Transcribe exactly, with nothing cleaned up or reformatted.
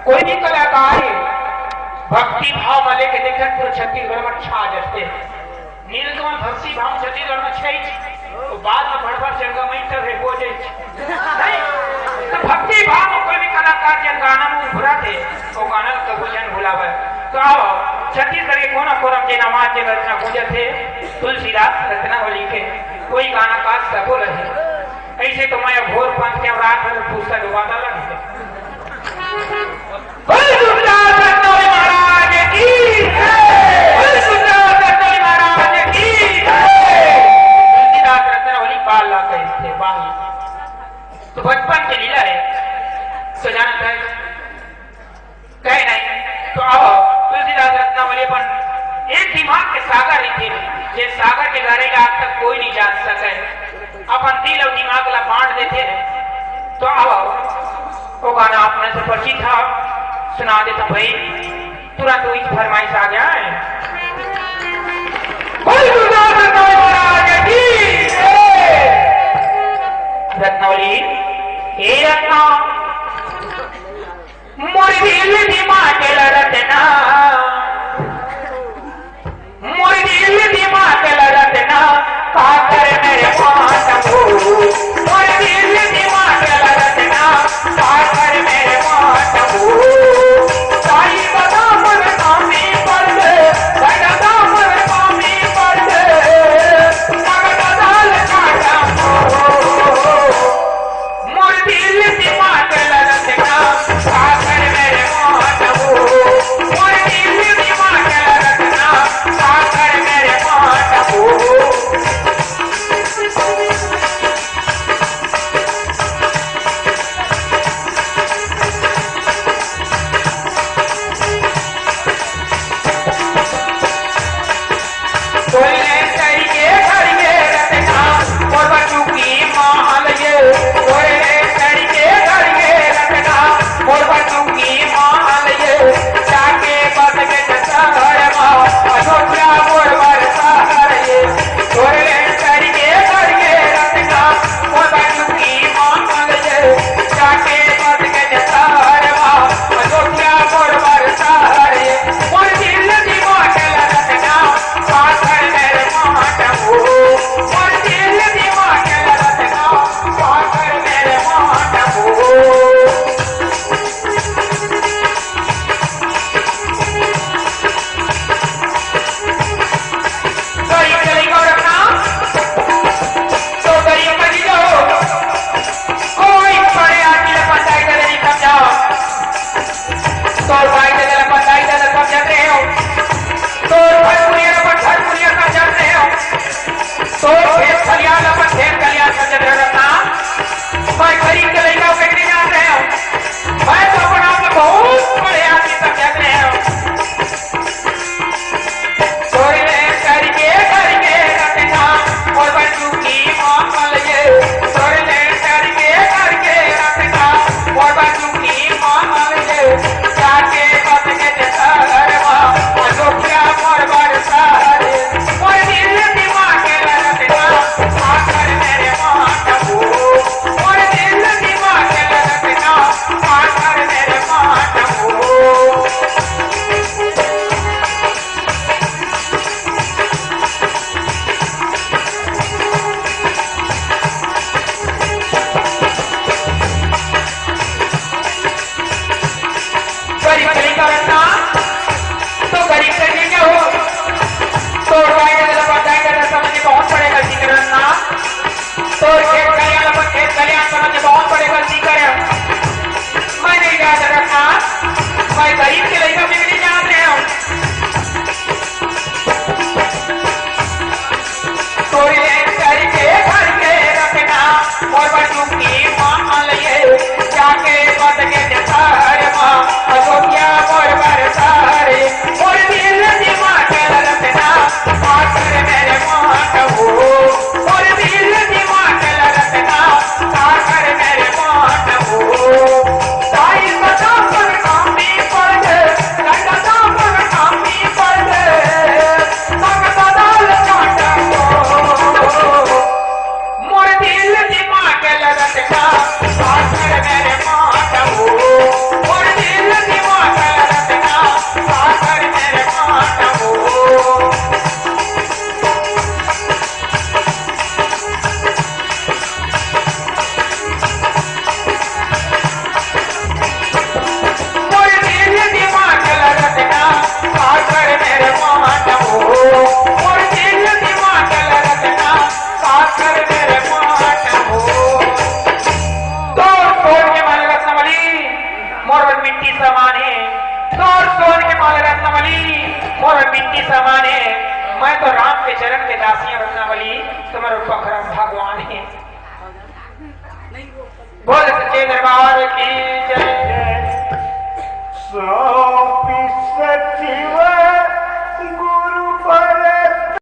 कोई भी कलाकार भक्ति भाव म लेके देखत पूरा छत्तीसगढ़ म छा जथे। नीलकमल भक्ति भाव छत्तीसगढ़ म छई, तो बाद म भड़भड़ चंगा मई तब हो जाई। नहीं, तो भक्ति भाव म कोई भी कलाकार जेन गाना म उभरत हे, वो गाना ल कभू झन भुलावय। तो आओ, छत्तीसगढ़ के कोना कोना म जेन आवाज, जेन रचना गूंजत हे, तुलसीदास रत्नावली के कोई गाना का सबो रहे। ऐसे तो मैं घोर पंथ के रात भर पूछता डुबाता लग। बोल तुलसीदास रत्नावली महाराज की जय। बोल तुलसीदास रत्नावली महाराज की जय। तुलसीदास रत्नावली बाल ला कहते बाल। तो बचपन के लीला है, तो जानत है, कहे नहीं। तो अब तुलसीदास रत्नावली अपन एक दिमाग के सागर रहिथे, जे सागर के गहराई ला आज तक कोई नहीं जान सके। अपन दिल अउ दिमाग ला बांट देथे। तो अब वो गाना आप मन से परिचित था, सुना देता भाई, तुरंत वही फरमाइश आ गया है। बोल गुरुदास रत्नावली महाराज की जय। रत्नावली, हे रत्ना, मोर दिल दिमाग ला रत्ना, मोर दिल दिमाग ला रत्ना, का करे मेरे मातम हो। मोर दिल दिमाग ला रत्ना, का करे मेरे मातम हो। साई बादाम रे मामी पर दे, साई बादाम रे मामी पर दे, मगदा दाल काटा हो। मोर दिल दिमाग ला रत्ना, का करे मेरे मातम हो। मोर दिल दिमाग ला रत्ना, का करे मेरे मातम हो। बोले सरिये सरिये रत्ना, मोर बचू की माल ये। बोले सरिये सरिये रत्ना, मोर बचू की माल ये। जाके बस के शहर मा, अयोध्या मोर बर शहर ये। बोले सरिये सरिये रत्ना, मोर बचू की माल ये। जाके बस के शहर मा, अयोध्या मोर बर शहर ये। मोर दिल दिमाग ला रत्ना, पाथर मेरे मातम हो। मोर दिल दिमाग ला रत्ना, पाथर मेरे मातम हो। गरीब के लइका रत्ना, तो गरीब बनी जाओ। कोई बड़े आदमी ला पंचायत ले नहीं समझाओ। तोर भाई के ला पंचायत ला समझत रहे हो, तोर भरपुरिया ला भरपुरिया समझत रहे हो, तोर खेत खलियान ला खेत खलियान समझत रहे हो रत्ना। मैं गरीब के लइका के नहीं जान रहे हो, मैं तो अपन आप ला बहुत बड़े आदमी समझत रहे हो। तोर ले करके करके रत्ना, मोर बचू की माल ये। तोर ले करके करके रत्ना, मोर बचू की माल ये। जाके बस के शहर मा, अयोध्या मोर बर शहर। मोर दिल दिमाग ला रत्ना, पाथर मेरे मातम हो। मोर दिल दिमाग ला रत्ना, पाथर मेरे मातम हो। गरीब के लइका रत्ना, तो गरीब के लइका हो, तो भाई के लपट जाए के रस्ता में बहुत बड़े गलती कर रत्ना। तोर खेत खलियान ला खेत खलियान समझ के बहुत बड़े गलती करे। मैं नहीं जात रत्ना, मैं गरीब के लइका में नहीं जात रहे हूँ। तोर ले करके करके रत्ना, मोर बचू की माल ये। जाके बस के शहर मा, अयोध्या मोर बर शहर। मोर दिल दिमाग ला रत्ना, पाथर मेरे मातम हो। मोर दिल दिमाग ला रत्ना, पाथर मेरे मातम हो। तुम्हारे पकड़म भगवान है। बोल सच्चे दरबार की जय। सौंपी सचिव